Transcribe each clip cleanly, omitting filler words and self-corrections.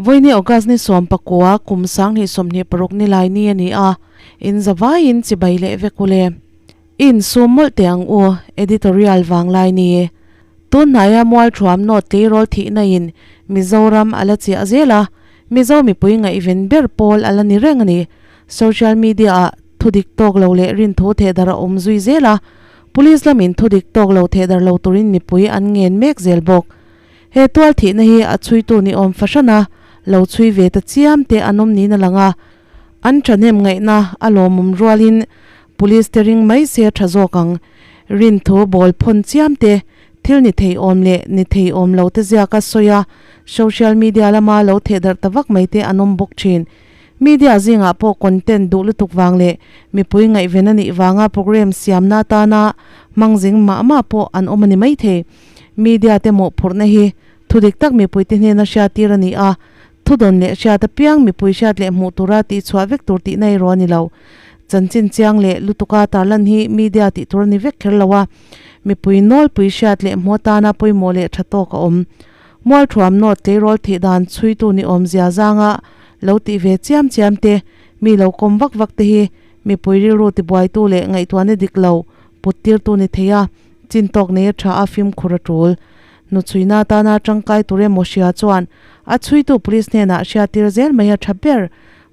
Vawiini August ni 19 kum 2026 ni lai ni a ni a, in zavaiin chibai leh vek u le. I insum mawlh teh ang u, editorial vang lai ni. Tun hnaia Mualthuam North tleirawl thihna in Mizoram a la chiah zel a, Mizo mipui ngaihven ber pawl a la ni reng a ni. Social media ah thudik tawk lo leh rinthu thehdar a awm zui zel a, Police lamin thudik tawk lo thehdar lo turin mipui an ngen mek zel bawk. He tual thihna hi a chhuitu ni awm fahran a, lo chhui ve ta chiam te an awm niin a lang a, an thahnem ngaihna a lawmawm rualin Police te ring mai se a tha zawk ang. Rinthu bawl phawn chiam te, thil ni thei awm leh ni thei awm lo te ziaka sawi a, social media lama lo thehdarh ta vak mai te an awm bawk thin. Media zingah pawh content duh lutuk vang leh mipui ngaihven a nih vanga program siamna atana hmang zing mah mah pawh an awm a ni maithei. Media te mawhphurhna hi thudik tak mipuite hnena hriattir a ni a, thudawn leh hriat apiang mipui hriat leh hmuh tura tihchhuah vek tur tihna erawh a ni lo. Chanchin chiang leh lutuka tarlan hi media tih tur a ni vek kher lo a, mipui nawlpui hriat leh hmuh atana pawimawh leh tha tawk a awm. Mualthuam North tleirawl thih dan chhuitu ni awmzia zanga lo tih ve chiam chiam te, mi lo kawm vak vak te hi mipui rilru tibuaitu leh ngaihtuahna dik lo put tirtu ni thei a, chin tawk nei a tha a fimkhur a tul. Hnuchhuina atana tangkai tur emaw hria chuan a chhuitu police hnenah hriattir zel mai a tha ber.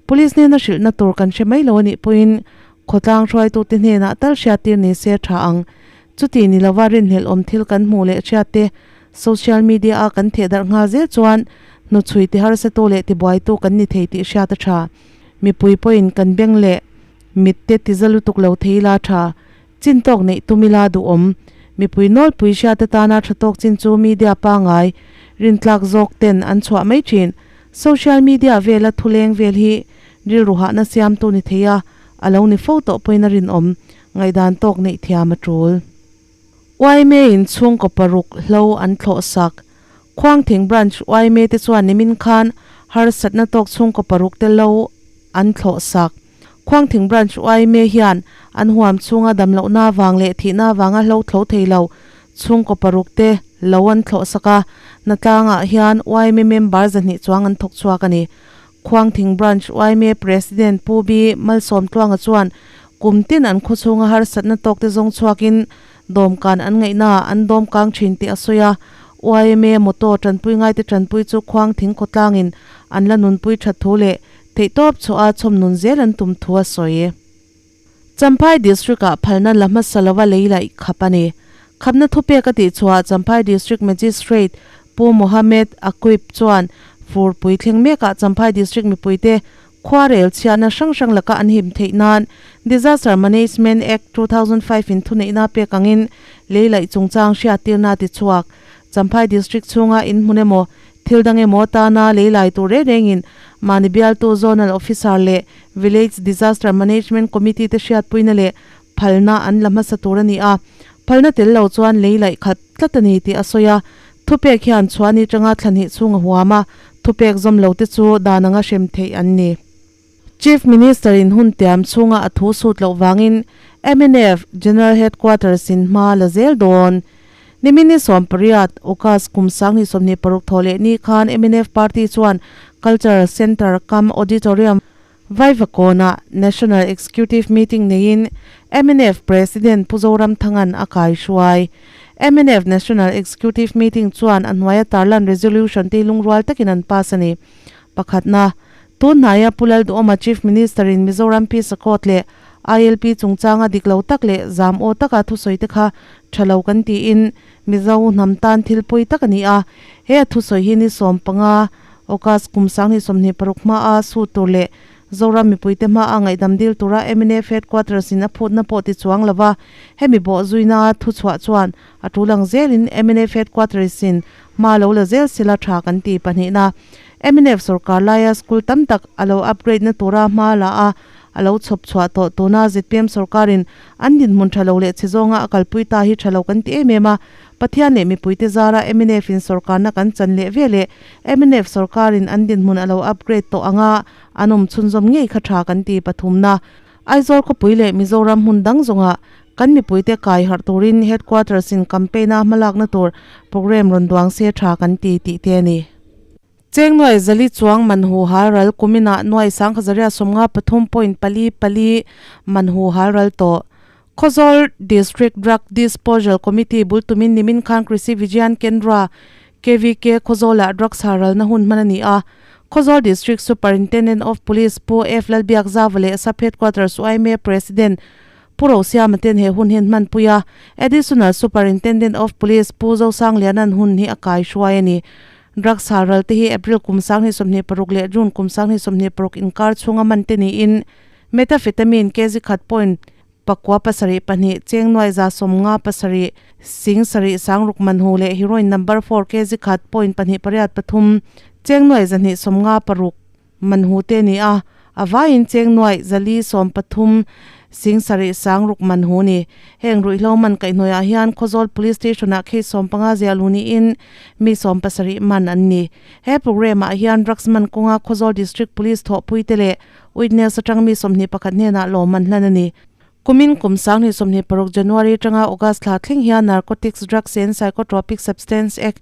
Police hnena hrilhna tur kan hre mai lo a nih pawhin khawtlang hruaitute hnenah tal hriattir ni se a tha ang. Chuti ni lova rinhlelh awm thil kan hmuh leh hriatte social media a kan theh darh nghal zel chuan hnuchhui ti harsatu leh tibuaitu kan ni thei tih hriat a tha. Mipui pawhin kan beng leh mitte tiza lutuk lo thei ila a tha. Chin tawk neih tum ila duhawm. Mipui nawlpui hriat atana tha tawk chin chu media pangai rintlak zawk ten an chhuah mai thin. Social media vela thuleng vel hi rilru hahna siamtu ni thei a, a lo ni fo tawh pawhin a rinawm. Ngaihdan tawk neih thiam a tul. Yma in chhungkaw paruk hlo an thlawh sak. Khuangthing Branch yma te chuan nimin khan harsatna tawk chhungkaw paruk te lo an thlawh sak. Khuangthing Branch yma hian an huam chhunga damlohna vang leh thihna vanga hlo thlo thei lo chhungkaw paruk te lo an thlawh sak a, hnatlangah hian yma member zahnih chuang an thawk chhuak a ni. Khuangthing Branch yma President Pu Bi Malsawmtluanga chuan kum tin an khawchhunga harsatna tawkte zawng chhuakin dawmkan an ngaihnaah an dawmkang thin tih a sawi a. Yma motor tanpui ngaite tanpui chu Khuangthing khawtlangin an la nunpui that thu leh theihtawp chhuah a chhawmnun zel an tum thu a sawi. Champhai District-ah phalna la hmasa lova lei laih khap a ni. Khapna thupek a tih chhuah Champhai District Magistrate Pu Mohammed Aqib chuan furpui thleng mekah Champhai District mipuite khuarel chhiatna hrang hrang laka an him theih nan Disaster Management Act 2005 in thuneihna pek angin lei laih chungchang hriattirna a ti chhuak. Champhai District chhunga inhmun emaw Thil dang emaw tana lei lai tur reng rengin mahni bialtu Zonal Officer leh Village Disaster Management Committee te hriatpuina leh phalna an la hmasa tur a ni a, phalna tel lo chuan lei laih khat tlat a ni tih a sawi a. Thupek hian chhuahni tanga thla hnih chhung a huam a, thupek zawm lo te chu dan anga hrem theih an ni. Chief Minister in hun tiam chhunga a thu sut loh vangin mnf General Headquarters in hma la zel dawn. Nimin ni 18, August kum 2026 thaw leh ni khan mnf party chuan Cultural Centre kam Auditorium Vaivakawnah National Executive Meeting neiin mnf President Pu Zoramthanga'n a kaihruai. Mnf National Executive Meeting chuan a hnuaia tarlan resolution te lungrual takin an pass a ni. Pakhatna, tun hnaia Pu Lalduhawma Chief Minister in Mizoram Peace Accord leh ILP chungchanga dik lo tak leh zam aw taka thusawi te kha tha lo kan tiin Mizo hnam tan thil pawi tak a ni a. He a thusawi hi ni 15 August kum 2026 hmaa su tur leh Zoram mipuite hmaa ngaihdam dil tura mnf Headquarters in a phutna pawh ti chuang lova hemi bawh zuina thuchhuah chuan a tul ang zelin mnf Headquarters in hma lo la zel sila tha kan ti pahnihna. Mnf sorkar laia school tam tak a lo upgrade na tura hma la a, a lo chhawp chhuah tawh tuna zpm sorkarin an dinhmun tha lo leh chhe zawnga a kalpui ta hi tha lo kan ti em em a, Pathian leh mipuite zara mnf in sorkarna kan chan leh ve leh mnf sorkarin an dinhmun a lo upgrade tawh anga an awm chhunzawm ngei kha tha kan ti pathumna. Aizawl khawpui leh Mizoram hmun dang zawnga kan mipuite kai harh turin Headquarters in campaign a hmalakna tur programme rawn duang se tha kan ti tih te a ni. Cheng nuai zali chuang man hu hal ral kuminah nuai sangkha zaria sawmnga pathum point pali pali man hu hal ral tawh. Khawzawl District Drug Disposal Committee bul tumin nimin khan Krishi Vigyan Kendra, KVK, Khawzawlah drugs hal ralna hun hman a ni a. Khawzawl District Superintendent of Police Pu F Lalbiakzava leh Sub Headquarters yma President Pu Rosiama ten he hun hi an hmanpui a. Additional Superintendent of Police Pu Zosangliana'n hun hi a kai hruai a ni. Drugs hal ral te hi April kum 2026 leh June kum 2026 inkar chhunga man te niin Methamphetamine kg khat point pakua pasarih pahnih, cheng nuai za sawmnga pasarih, sing sarih sangruk manhu leh heroin number four kg khat point pahnih pariat pathum, cheng nuai zahnih sawmnga paruk manhu te a ni a, a vaiin cheng nuai zali sawm pathum, sing sarih sangruk manhu a ni. Heng ruihhlo man kaihhnawihah hian Khawzawl Police Station-ah case sawmpanga ziah luh niin mi sawm pasarih man an ni. He programme-ah hian drugs man kawnga Khawzawl District Police thawhpuite leh Witness atang mi 21 hnenah lawm an hlan a ni. Kumin kum 2026 January atanga August thla thleng hian Narcotics Drugs and Psychotropic Substance Act,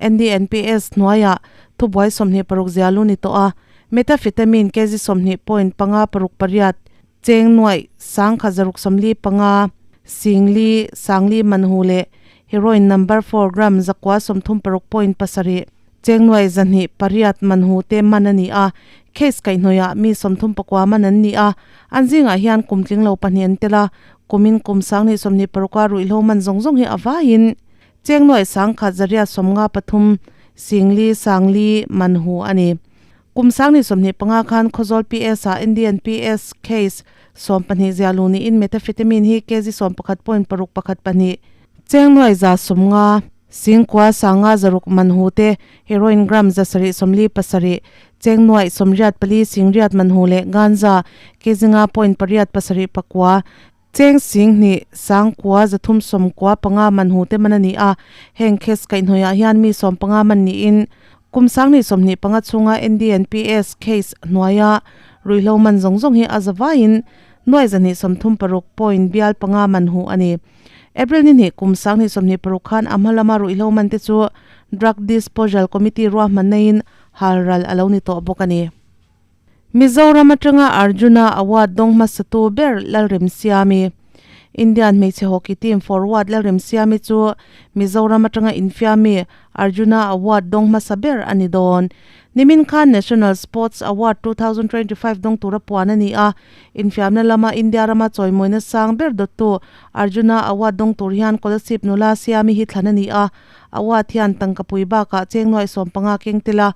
NDNPS, hnuaiah thubuai 26 zia lu ni tawh a, Methamphetamine kg sawmhnih point panga paruk pariat, cheng nuaih sangkhat zaruk sawmli panga, singli, sangli manhu leh heroin number four gram zakua 36 point pasarih. Cheng nuai zahnih pariat manhu te man a ni a, case kaihhnawihah mi 34 man an ni a, an zingah hian kum tling lo pahnih an tel a, kumin kum 2026 a ruihhlo man zawng zawng hi a vaiin cheng nuai sangkhat zariat 53 singli sangli manhu a ni. Kum 2025 khan Khawzawl PS ah NDNPS case 12 ziah luh niin methamphetamine hi kg 11 point paruk pakhat pahnih Cheng nuai 150, Singkua sanga zaruk manhu te, heroin gram 777, cheng nuai 84 singriat manhu leh ganja kg nga point pariat pasarih pakua, cheng singhnih sangkua 395 manhu te man a ni a. Heng case kaihhnawihah hian mi 15 man niin kum 2025 chhunga NDNPS case hnuaia ruihhlo man zawng zawng hi a zavaiin nuai 236 point bial panga manhu a ni. April ni hnih kum 2026 khan a hma lama ruihhlo man te chu Drug Disposal Committee ruahman neiin hal ral a lo ni tawh bawk a ni. Mizoram atanga Arjuna Award dawng hmasatu ber Lalremsiami. Indian hmeichhe hockey team forward Lalremsiami chu Mizoram atanga infiami Arjuna Award dawng hmasa ber a ni dawn. Nimin khan National Sports Award 2025 dawng tura puan a ni a, Infiamna lama India rama chawimawina sang ber dawttu Arjuna Award dawng tur hian Kolasib nula Siami hi thlan a ni a, award hian tangka pui bakah cheng nuaih 15 keng tel a.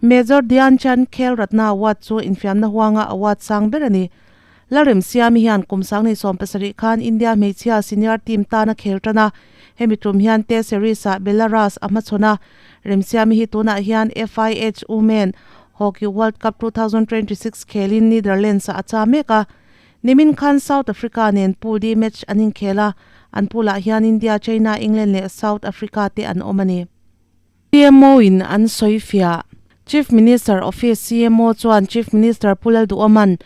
Major Dhyan Chand Khel Ratna Award chu infiamna huanga award sang ber a ni. Lalrem Siami hian kum 2017 khan India hmeichhia senior team tan a khel tan a, hemi tum hian Test Series-ah Belarus a hmachhawn a. Remsiami hi tunah hian FIH Women Hockey World Cup 2026 khelin Netherlands-ah a cha mek a. Nimin khan South Africa nen Pool D match an inkhel a, an pool-ah hian India, China, England leh South Africa te an awm a ni. CMO in an sawifiah. Chief Minister Office CMO chuan Chief Minister Pu Lalduhawma'n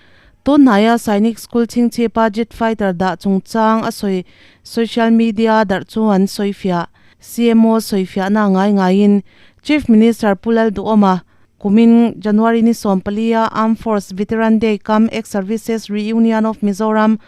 tun hnaia Sainik School chhingchhipa jet fighter dah chungchang a sawi social media darh chu an sawifiah. CMO sawifiahna ngai ngaiin Chief Minister Pu Lalduhawma kumin January ni 14 a Armed Force Veteran Day cum Ex-Services Reunion of Mizoram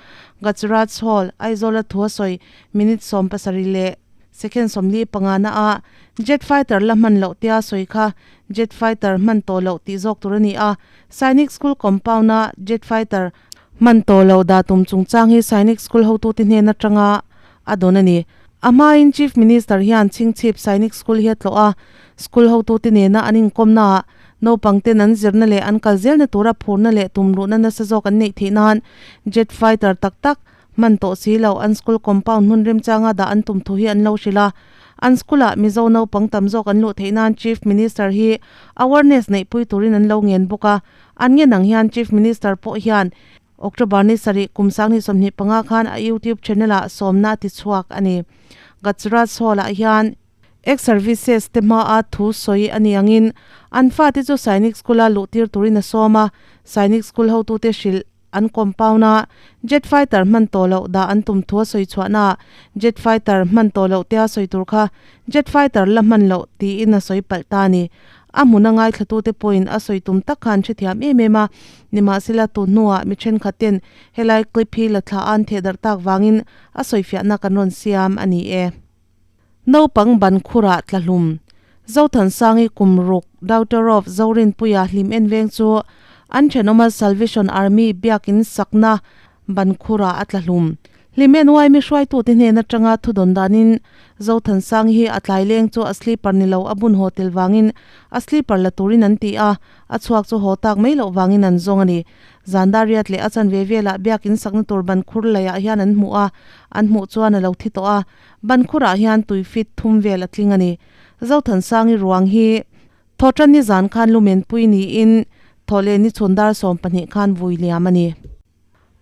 Gajraj Hall, Aizawl a thu a sawi minute 17 leh second 45 na a jet fighter la hman loh tia sawi kha jet fighter hman tawh loh tih zawk tur a ni a, Sainik School compound a jet fighter hman tawh loh dah tum chungchang hi Sainik School hotute hnen atanga a dawn a ni. A hmain Chief Minister hian Chhingchhip Sainik School hi a tlawh a, school hotute nena an inkawmnaah naupangten an zirna leh an kal zelna tura phurna leh tumruhna nasa zawk an neih theih nan jet fighter tak tak hman tawh si lo an school compound hmun remchanga dah an tum thu hi an lo hrilh a. An school-ah Mizo naupang tam zawk an luh theih nan Chief Minister hi awareness neihpui turin an lo ngen bawk a. An ngen ang hian Chief Minister pawh hian October ni sarih kum 2025 khan a YouTube channel-ah sawmna a tichhuak a ni. Gajraj Hall-ah hian Ex-services te hmaa thu sawi a ni angin an fate chu Sainik School-a luhtir turin a sawm a, Sainik School hotute hrilh an compound-a jet fighter hman tawh loh dah an tum thu a sawi chhuahnaah jet fighter hman tawh loh tia sawi tur kha jet fighter la hman loh tiin a sawi palh ta a ni. A hmuna ngaithlatute pawhin a sawi tum tak kha an hrethiam em em a, nimahsela tun hnuah mi thenkhat ten helai clip hi la thla an thehdarh tak vangin a sawifiahna kan rawn siam a ni e. Naupang ban khurah tla hlum. Zothansangi kum ruk Daughter of Zorinpuia hlim en veng chu an thenawma Salvation Army biakin sakna ban khurah a tla hlum. Hlimen uaimi hruaitute hnen atanga thudawn danin Zothansangi hi a tlai leng chu a sleeper ni lo a bun haw tel vangin a sleeper la turin an ti a, a chhuak chu haw tak mai loh vangin an zawng a ni. Zandariat leh a chanve velah biakin sakna tur ban khur laiah hian an hmuh a, an hmuh chuan a lo thi tawh a, ban khurah hian tui fit thum vel a tling a ni. Zothansangi ruang hi Thawhtan ni zan khan lumenpui niin Thawhleh ni chhun dar 12 khan vui liam a ni.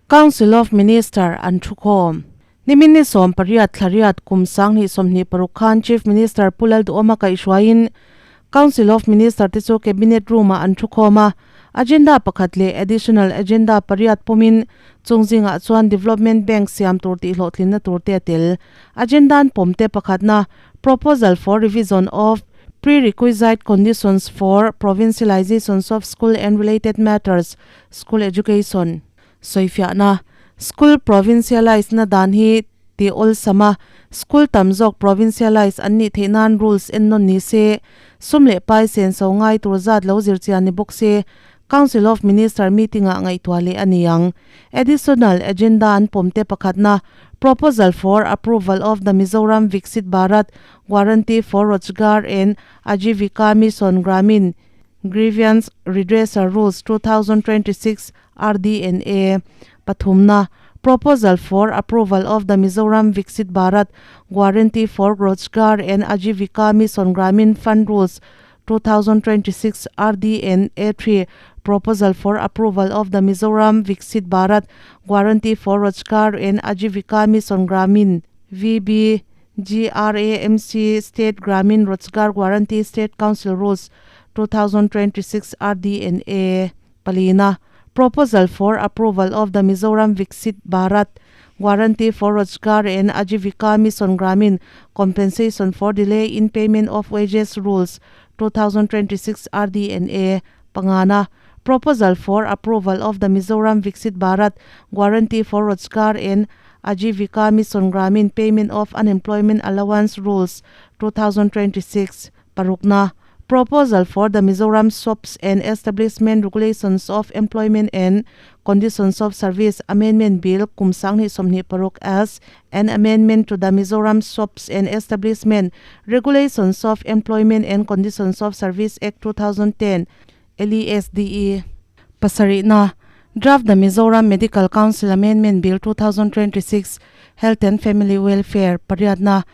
Council of Minister an thukhawm. Nimin ni 18 thlariat kum 2026 khan Chief Minister Pu Lalduhawma kaihhruaiin Council of Minister te chu Cabinet Room ah an thukhawm a, Agenda pakhat leh Additional Agenda pariat pawmin chung zingah chuan Development Bank siam tur tih hlawhtlinna tur te a tel. Agenda an pawm te pakhatna Proposal for Revision of Prerequisite Conditions for Provincializations of School and Related Matters, School Education, Sawifiahna, School Provincialize na dan hi ti awlsam a, School tam zawk Provincialize an nih theih nan rules en nawn ni se, sum leh pai senso ngai tur zat lo zir chian ni bawk se, Council of Minister meeting ah ngaihtuah leh a ni ang. Additional Agenda an pawm te pakhatna, Proposal for Approval of the Mizoram Viksit Bharat Guarantee for Rojgar and Ajeevika Mission Gramin Grievance Redressal Rules 2026, RDNA, pathumna, Proposal for Approval of the Mizoram Viksit Bharat Guarantee for Rojgar and Ajeevika Mission Gramin Fund Rules 2026, RDNA 3, Proposal for Approval of the Mizoram Viksit Bharat Guarantee for Rojgar and Ajeevika Mission Gramin, VB, GRAMC State Gramin Rojgar Guarantee State Council Rules 2026 RDNA palina Proposal for Approval of the Mizoram Viksit Bharat Guarantee for Rojgar and Ajeevika Mission Gramin Compensation for Delay in Payment of Wages Rules 2026 RDNA pangana Proposal for Approval of the Mizoram Viksit Bharat Guarantee for Rojgar and Ajeevika Mission Gramin Payment of Unemployment Allowance Rules 2026 parukna Proposal for the Mizoram Shops and Establishment Regulations of Employment and Conditions of Service Amendment Bill kum 2026 as an amendment to the Mizoram Shops and Establishment Regulations of Employment and Conditions of Service Act 2010 LESDE pasarihna Draft the Mizoram Medical Council Amendment Bill 2026 Health and Family Welfare pariatna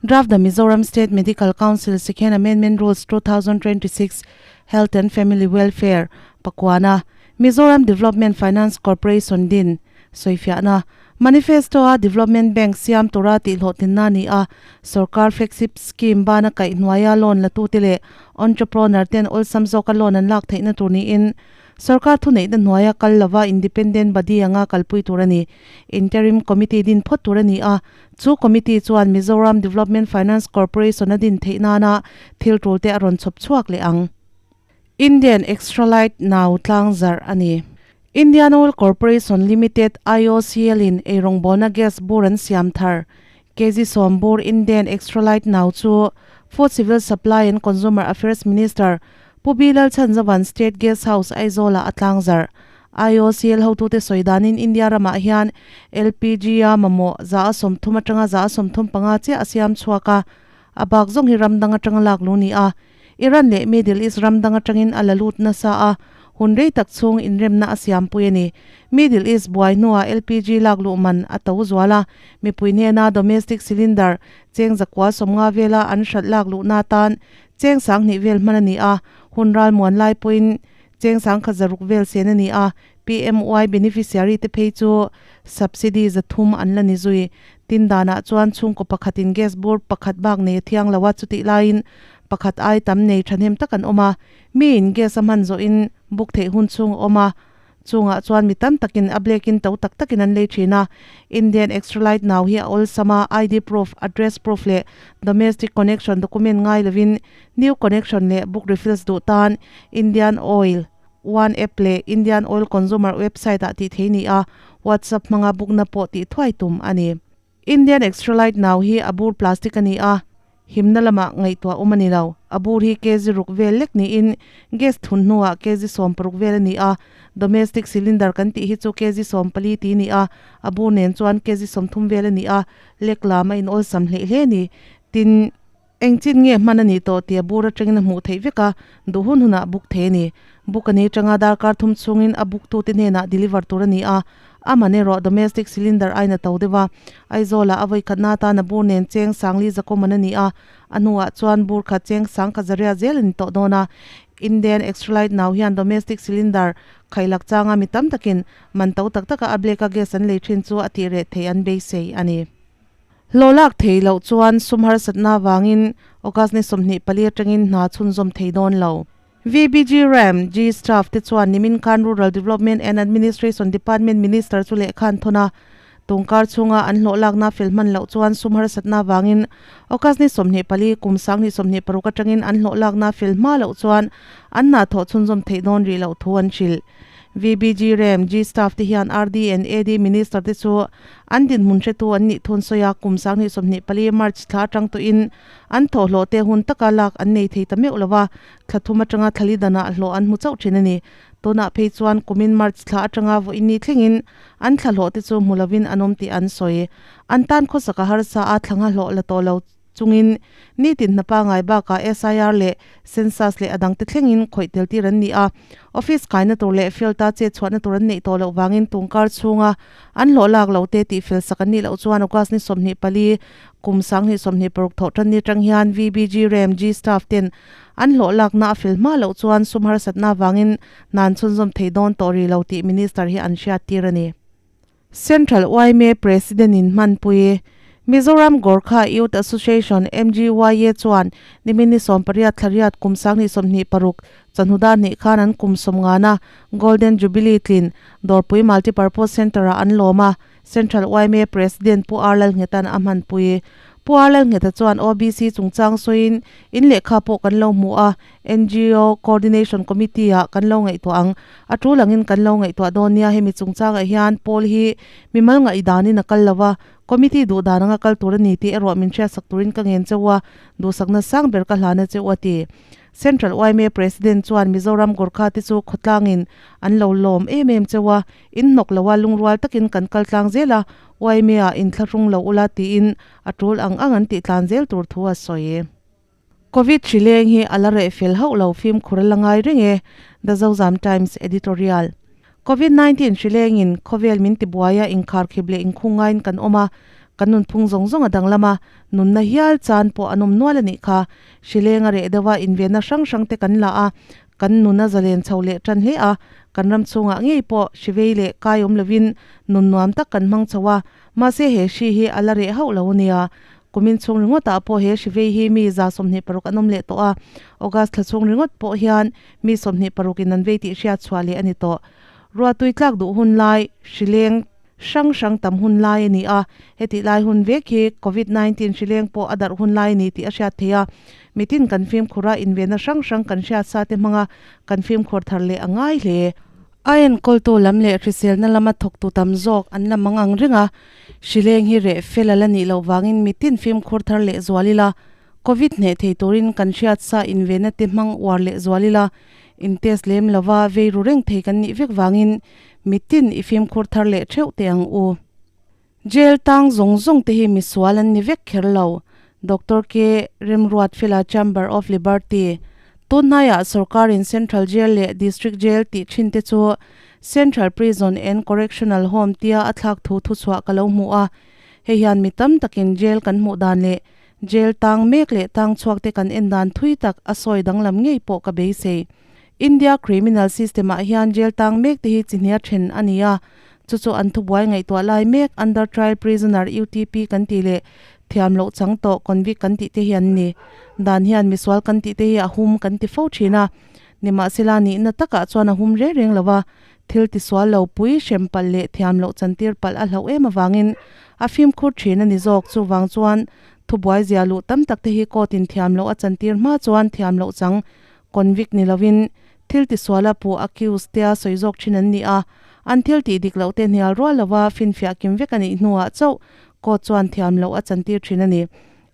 Draft the Mizoram State Medical Council Second Amendment Rules 2026 Health and Family Welfare pakuana Mizoram Development Finance Corporation din soifiahna Manifesto a Development Bank siam tura tih hlawhtlinna ni a sarkar flagship scheme bana kaih hnuaia loan la tu te leh entrepreneur ten awlsam zawka loan an lak theihna tur niin sarkar thuneihna hnuaia kal lova independent body anga kalpui tur a ni. Interim Committee din phawt tur a ni a, chu committee chuan Mizoram Development Finance Corporation a din theih nana thil tul te a rawn chhawp chhuak leh ang. Indian Extralite nau tlang zarh a ni. Indian Oil Corporation Limited, IOCL, in eirawngbawlna gas bur an siam thar. KG sawm bur Indian Extralite nau chu Food Civil Supply and Consumer Affairs Minister Pu B Lalchhanzavan State Guest House Aizawl-ah a tlang zarh. IOCL hotute sawi danin India ramah hian LPG a mamawh 30% atanga 35% chiah a siam chhuak a, a bak zawng hi ram dang atanga lak lu ni a. Iran leh Middle East ram dang atangin a la lut nasa a, hun rei tak chhung inremna a siampui a ni. Middle East buai hnuah LPG lak luh man a to zual a, mipui hnena domestic cylinder cheng 950 vela an hralh lak luhna atan cheng 2000 vel hman a ni a, hun ral muan lai pawhin cheng 1600 vel sen a ni a, PMY beneficiary te phei chu subsidy 300 an la ni zui. Tin danah chuan chhungkaw pakhatin gas bur pakhat bak nei a thiang lo a, chutih laiin pakhat ai tam nei thahnem tak an awm a, miin gas a hman zawhin book theih hun chhung a awm a. Chungah chuan mi tam takin a black in to tak takin an lei thin a. Indian Extralite Now hi a awlsam a, ID proof, address proof leh domestic connection document ngai lovin new connection leh book refills duh tan Indian Oil One app leh Indian Oil Consumer website ah tih thei ni a, WhatsApp hmanga book na pawh tih thuai tum a ni. Indian Extralite Now hi a bur plastic a ni a, himna lamah ngaihtuah awm a ni lo. A bur hi kg ruk vel lek niin gas thun hnuah kg 60 vel a ni a, domestic cylinder kan tih hi chu kg 14 ti ni a, a bur nen chuan kg 30 vel a ni a, lek lam a inawlsam hleih hle a ni. Tin. Engchin nge hman a nih tawh tih a bur atangin a hmuh theih vek a, duh hun hunah book thei a ni. Book a ni atanga darkar thum chhungin a book tute hnenah deliver tur a ni a, a man erawh domestic cylinder aiin a to deuh a. Aizawlah a vawikhatna atan a bur nen cheng sangli zakawm man a ni a, a hnuah chuan bur khat cheng sangkhat zaria zel a ni tawh dawn a. Indian Extralite nau hian domestic cylinder khailak changa mi tam takin man to tak taka a black a gas an lei thin chu a tih reh theih an beisei a ni. Hlawh lak thei loh chuan sum harsatna avangin August ni 24 atangin hna chhunzawm thei dawn lo. VBG Ram, G Staff te chuan nimin khan Rural Development and Administration Department Minister chu lehkha an thawn a. Tungkar chhunga an hlawh lakna fel hman loh chuan sum harsatna avangin August ni 24 kum 2026 atangin an hlawh lakna fel hma loh chuan an hna thawh chhunzawm theih dawn rih loh thu an hrilh. VBG Ram, G Staff te hian RD and AD Minister te chu An dinhmun hretu an nih thun sawi a, kum 2024 March thla atang tawhin an thawhhlawh te hun taka lak an nei thei ta meuh lo va, thla thum atanga thlali danah hlawh an hmu chauh thin a ni. Tunah phei chuan kumin March thla atanga vawiin thlengin an thlahlawh te chu hmu lovin an awm tih an sawi. An tan khawsak a harsa a, thlanga hlawh la tawh lo. Chungin, nitin hna pangai bakah SIR leh Census leh a dangte thlengin khawih tel tir an ni a. Office kaina tur leh field-a chet chhuahna tur an neih tawh loh vangin tungkar chhunga an hlawh lak loh te tihfel sak an nih loh chuan August ni 24, kum 2026 thawh tan ni atang hian VBG Ram G staff ten an hlawh lakna a fel hma loh chuan sum harsatna avangin hna an chhunzawm thei dawn tawh rih lo tih Minister hi an hriattir a ni. Central yma President in hmanpui Mizoram Gorkha Youth Association, MGYA, chuan nimin ni 18 thla riat kum 2026 chawhnu dar hnih khan an kum sawmngana Golden Jubilee tlin Dawrpui Multipurpose Centre ah an lawm a, Central yma President Pu R Lalnghetan a hmanpui. Pu R Lalngheta chuan OBC chungchang sawiin in lehkha pawh kan lo hmu a, NGO Coordination Committee ah kan lo ngaihtuah ang. A tul angin kan lo ngaihtuah dawn nia, hemi chungchangah hian pawl hi mimal ngaihdanin a kal lo a, committee duh dan anga kal tur a ni tih erawh min hriatsak turin ka ngen cheu a, duhsakna sang ber ka hlana cheu a ti. Central yma President chuan Mizoram Gorkha te chu khawtlangin an lo lawm em em cheu a, in hnawk lo a, lungrual takin kan kal tlang zel a, yma ah inthlahrung lo ula tiin a tul ang ang an tih tlan zel tur thu a sawi. Covid hri leng hi a la reh fel hauh lo fimkhur a la ngai reng e, The Zozam Times Editorial. Covid 19 hri lengin khawvel min tibuai a inkharkhip leh inkhung ngaiin kan awm a, kan nunphung zawng zawng a danglam a, nunna hial chan pawh an awm nual a nih kha. Hri leng a reh deuh a, invenna hrang hrang te kan la a, kan nun a zalen chho leh tan hle a, kan ram chhungah ngei pawh hri vei leh kai awm lovin nun nuam tak kan hmang chho a, mahse he hri hi a la reh hauh lo a nia. Kumin chhung ringawtah pawh he hri vei hi mi 26 an awm leh tawh a, August thla chhung ringawt pawh hian mi 26 in an vei tih hriat chhuah leh a ni tawh. Ruahtui tlak duh hun lai, hri leng hrang hrang tam hun lai a ni a, hetih lai hun vek hi Covid 19 hri leng pawh a darh hun lai a ni tih a hriat theih a, mitin kan fimkhur a, invenna hrang hrang kan hriat sa te hmanga kan fimkhur thar leh a ngai hle. A enkawltu lam leh hriselna lama thawktu tam zawk an la mang ang reng a, hrileng hi reh fel a la nih loh vangin mitin fimkhur thar leh zual ila, Covid hneh thei turin kan hriat sa invenna te hmang uar leh zual ila, in test lem lova vei ru reng thei kan nih vek vangin mitin i fimkhur thar leh theuh teh ang u. Jail tang zawng zawng te hi misual an ni vek kher lo, Doctor K. Remruatfela Chamber of Liberty. Tunhnaiah sorkarin Central Jail leh District Jail tih thin te chu Central Prison and Correctional Home tia a thlak thu thuchhuah ka lo hmu a. Hei hian mi tam takin jail kan hmuh dan leh jail tang mek leh tang chhuak te kan en dan thui tak a sawi danglam ngei pawh ka beisei. India criminal system ah hian jail tang mek te hi chi hnia then a ni a, Chu chu an thubuai ngaihtuah lai mek Under Trial Prisoner, UTP, kan tih leh thiam loh chang tawh Convict kan tih te hi an ni. Dan hian misual kan tih te hi a hum kan ti fo thin a. Nimahsela nihna takah chuan a hum reng reng lo a. Thil tisual lo pui, hrem palh leh thiam loh chantir palh a hlauh em avangin a fimkhur thin a ni zawk. Chuvang chuan thubuai zia luh tam tak te hi court in thiam loh a chantir hma chuan thiam loh chang convict ni lovin thil tisual a puh accused tia sawi zawk thin an ni a. An thil tih dik loh te hnial rual lova finfiah kim vek a nih hnuah chauh court chuan thiam loh a chantir thin a ni.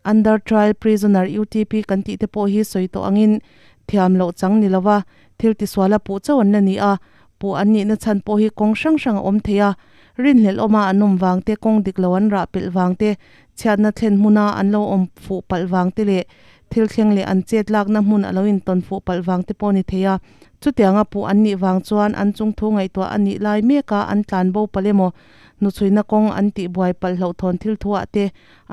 Under Trial Prisoner, UTP, kan tih te pawh hi sawi tawh angin thiam loh chang ni lova thil tisual a puh chauh an la ni a, puh an nihna chhan pawh hi kawng hrang hrang a awm thei a, rinhlelh awma an awm vang te, kawng dik lo an rah pelh vang te, chhiatna thlen hmuna an lo awm fuh palh vang te leh thil thleng leh an chet lakna hmun a lo intawn fuh palh vang te pawh a ni thei a. Chutianga puh an nih vang chuan an chungthu ngaihtuah a nih lai meka an tlanbo palh emaw hnuchhuina kawng an tihbuai palh hlauhthawn thil thuah te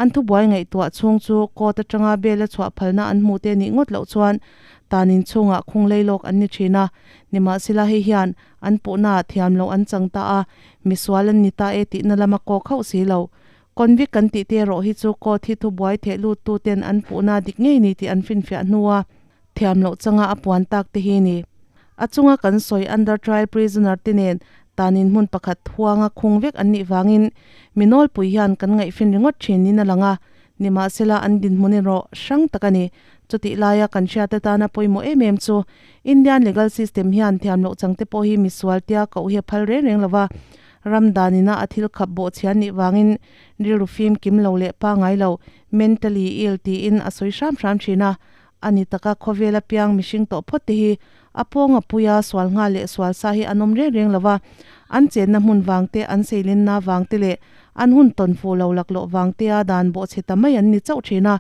An thubuai ngaihtuah chhung chu court atanga bail a chhuah phalna an hmuh te nih ngawt loh chuan tanin chhungah khung lei lawk an ni thin a. Nimahsela hei hian an puhnaah thiam loh an chang ta a, misual an ni ta e tihna lama kawk hauh si lo. Convict kan tih te erawh hi chu court hi thubuai theh lut tu ten an puhna dik ngei ni tih an finfiah hnua thiam loh changa a puan tak te hi ni. A chunga kan sawi under trial prisoner te nen tanin hmun pakhat huanga khung vek an nih vangin mi nawlpui hian kan ngaihfin ringawt thin niin a lang a, nimahsela an dinhmun erawh hrang tak a ni. Chutih laia kan hriat atana pawimawh em em chu Indian legal system hian thiam loh changte pawh hi misual tia koh hi a phal reng reng lova, ram danina a thil khap bawh chhian nih vangin rilru fim kim lo leh pangai lo, mentally ill, tiin a sawi hram hram thin a. A ni taka khawvela piang mihring tawh phawt te hi a pawng a pui a, sual nghal leh sual sa hi an awm reng reng lo va, an chenna hmun vang te, an seilenna vang te leh an hun tawn fuh lo laklawh vang tea dan bawhchhe ta mai an ni chauh thin a.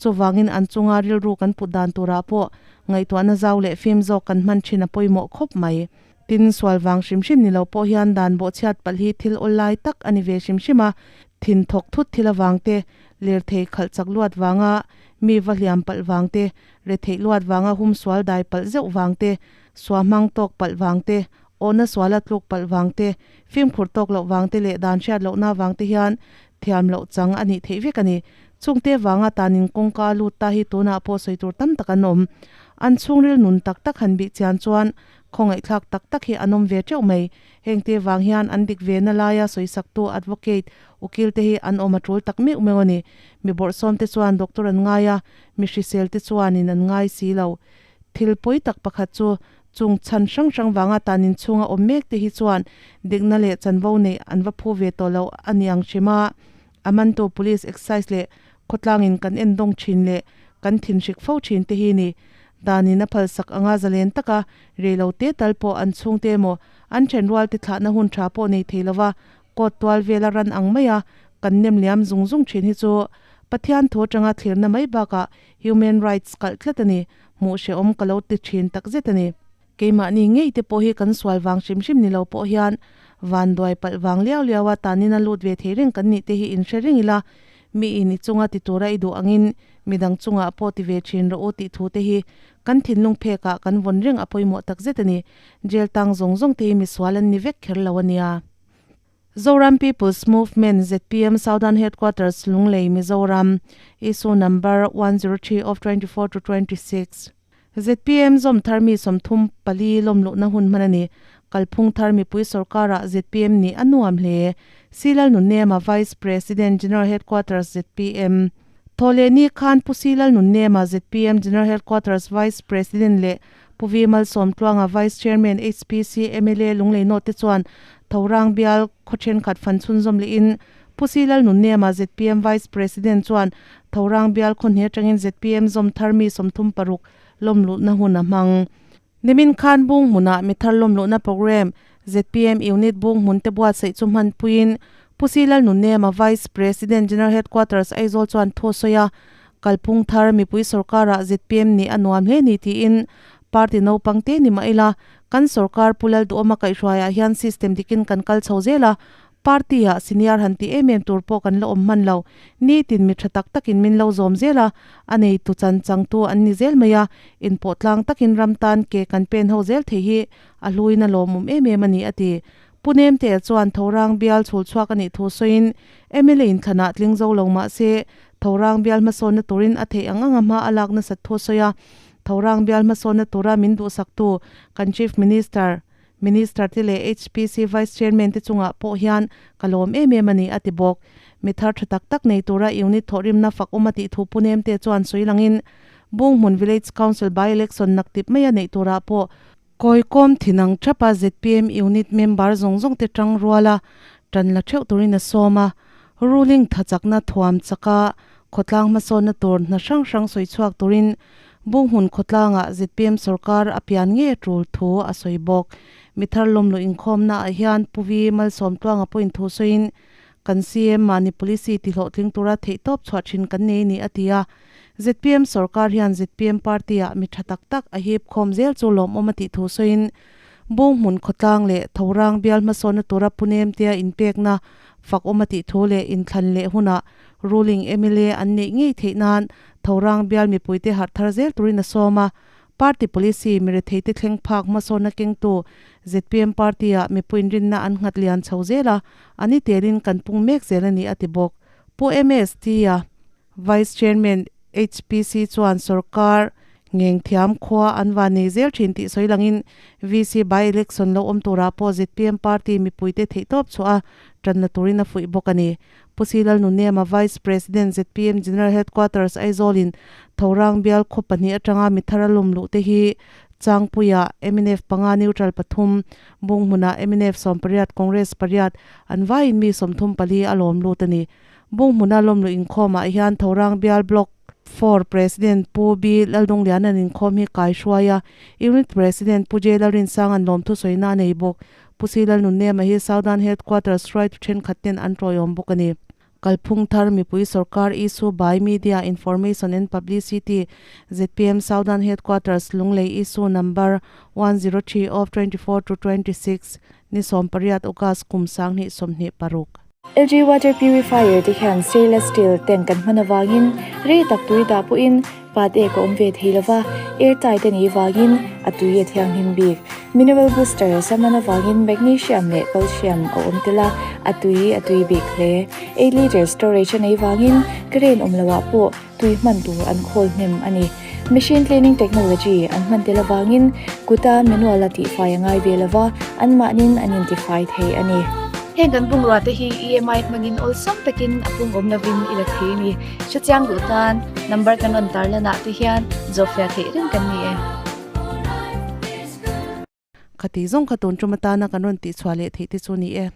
Chuvangin an chunga rilru kan put dan turah pawh ngaihtuahna zau leh fim zawk kan hman thin a pawimawh khawp mai. Tin, sual vang hrim hrim ni lo pawh hian dan bawhchhiat palh hi thil awl lai tak a ni ve hrim hrim a, thin thawk thut thil avang te, lirthei khalh chak luat vanga mi va hliam palh vang te, retheih luat vanga hum sual dai palh zeuh vang te, sua hmang tawk palh vang te, awhna suala tluk palh vang te, fimkhur tawk loh vang te leh dan hriat lohna vang te hian thiam loh chang a nih theih vek a ni. Chungte vanga tanin kawngka a lut ta hi tunah pawh sawi tur tam tak an awm. An chhungril nun tak tak han bih chian chuan Khawngaihthlak tak tak hi an awm ve teuh mai. Hengte vang hian an dik ve na laia sawisaktu advocate, ukil te hi an awm a tul tak meuh meuh a ni. Mi bawrhsawm te chuan doctor an ngai a, mi hrisel te chuanin an ngai si lo. Thil pawi tak pakhat chu chung chhan hrang hrang vanga tan inchhunga awm mek te hi chuan dikna leh chanvo neih an va phu ve tawh lo a ni ang hrim a. A mantu police excise leh khawtlangin kan endawng thin leh kan thinhrik fo thin te hi ni. Danin a phalsak anga zalen taka reilo te tal pawh an chhungte emaw an thenrual te thlahna hun tha pawh nei thei lova court tual vela ran ang maia kan nem liam zung zung thin hi chu Pathian thu atanga thlirna mai bakah human rights kalh tlat a ni. Hmuh hrehawm ka lo ti thin takzet a ni. Keimahni ngei te pawh hi kan sual vang hrim hrim ni lo pawh hian vanduai palh vang liau liau a tanin a lut ve thei reng kan nih te hi inhre reng ila, mi in i chunga ti tura i duh angin midang chungah pawh ti ve thin rawh u tih thu te hi kan thinlung phekah kan vawn reng a pawimawh takzet a ni. Jail tang zawng zawng te hi misual an ni vek kher lo a nia. Zoram People's Movement, zpm, Southern Headquarters, Lunglei, Mizoram, Issue Number 103 of 24 to 26. Zpm zawm thar mi 34 lawmluhna hun hman a ni. Kalphung thar mipui sorkarah zpm nih a nuam hle. C Lalnunema, Vice President, General Headquarters, zpm. Thawhlehni khan Pu C Lalnunema, zpm General Headquarters Vice President leh Pu V Malsawmtluanga, Vice Chairman, HPC, mla Lunglei North te chuan Thorang bial khaw thenkhat fan chhunzawm lehin Pu C Lalnunema, zpm Vice President chuan Thorang bial khaw hne atangin zpm zawm thar mi 36 lawmluhna hun a hmang. Nimin khan bung hmunah mi thar lawmluhna programme zpm Unit bung hmun te buatsaih chu hmanpuiin Pu C Lalnunema, Vice President, General Headquarters, Aizawl chuan thu a sawi a, Kalphung thar mipui sorkarah zpm nih a nuam hle ni tiin party naupang te ni mah ila kan sorkar Pu Lalduhawma kaihhruaiah hian system dikin kan kal chho zel a, party ah senior han ti em em tur pawh kan la awm hman lo. Nitin mi tha tak takin min lo zawm zel a, a neitu chan changtu an ni zel mai a, inpawh tlang takin ram tan ke kan pen ho zel thei hi a hluin a lawmawm em em a ni a ti. Pu Nemtea chuan Thorang bial chhul chhuak a nih thu sawiin mla inthlanah tling zo lo mah se Thorang bial hmasawnna turin a theih ang anga hma a lak nasat thu a sawi a. Thorang bial hmasawnna tura min duhsaktu kan Chief Minister. Minister te leh HPC Vice Chairman te chungah pawh hian ka lawm em em a ni, a ti bawk. Mi thar tha tak tak nei tura unit thawhrimna fak awm a tih thu Pu Nemte chuan sawi langin Bunghmun Village Council by-election naktip maia neih turah pawh Kawikawm thinang thapa zpm unit member zawng zawng te tang ruala tan la theuh turin a sawm a, ruling thachakna thuam chaka khawtlang hmasawnna tur hna hrang hrang sawi chhuak turin Bunghmun khawtlangah zpm sorkar a pian nge tul thu a sawi bawk. Mithar lawmluh inkhawmna ah hian Pu Vi Malsawmtluanga pawhin thu sawiin Kan CM mahni policy tihlawhtling tura theihtawp chhuah thin kan nei ni a ti a. Zpm sorkar hian zpm party ah mi tha tak tak a hip khawm zel chu lawmawm a tih thu sawiin Bunghmun khawtlang leh Thorang bial hmasawnna tura Punem tia inpekna fakawm a tih thu leh inthlan leh hunah ruling mla an neih ngei theih nan Thorang bial mipuite harh thar zel turin a sawm a. Party policy miretheite thleng phak hmasawnna kengtu zpm party-ah mipui inrinna an nghat lian chho zel a, a ni telin kan pung mek zel a ni a ti bawk. Pu MST-a Vice Chairman HPC chuan sorkar ngeng thiam khua an van nei zel thin tih sawi langin VC by-election lo awm turah pawh zpm party mipuite theihtawp chhuah a tanna turin a fuih bawk a ni. Pu Silal Nunema Vice President zpm General Headquarters Aizawl-in Thorang bial khaw pahnih atanga mithar a lawm luh te hi Changpuia mnf panga neutral pathum, Bunghmunah mnf sawmpariat Congress pariat an vaiin mi 34 a lawm lut a ni. Bunghmuna lawm luh inkhawmah hian Thorang bial Block four President Pu B Laldungliana'n inkhawm hi kai hruai a, Unit President Pu J Lalrinsanga'n lawmthu sawina a nei bawk. Pu Silal Nunnema hi Southern Headquarters hruaitu thenkhat ten an tawiawm bawk a ni. Kalphung thar mipui sorkar issue by Media Information and Publicity zpm Southern Headquarters Lunglei issue number 103 of 24 to 26 ni 18 August kum 2026. LG Water Purifier te hian stainless steel tank kan hman avangin rei tak tui dah pawhin pat ek a awm ve thei lova, air tight a nih vangin a tui a thianghlim bik. Mineral booster a hman avangin magnesium leh calcium a awm tel a, a tui a tui bik hle. Eight litre storage a neih vangin current awm loah pawh tui hman tur an khawl hnem a ni. Machine cleaning technology an hman tel avangin kuta manual a tihfai a ngai ve lova, anmahnin an intifai thei a ni. Heng kan bungrua te hi EMI hmangin awlsam takin a pung awm lovin i la thei a ni. Hrechiang duh tan number kan rawn tarlan ah te hian zawhfiah theih reng kan ni e. Khati zawng kha tun tum atana kan rawn tihchhuah leh theih te chu ni e.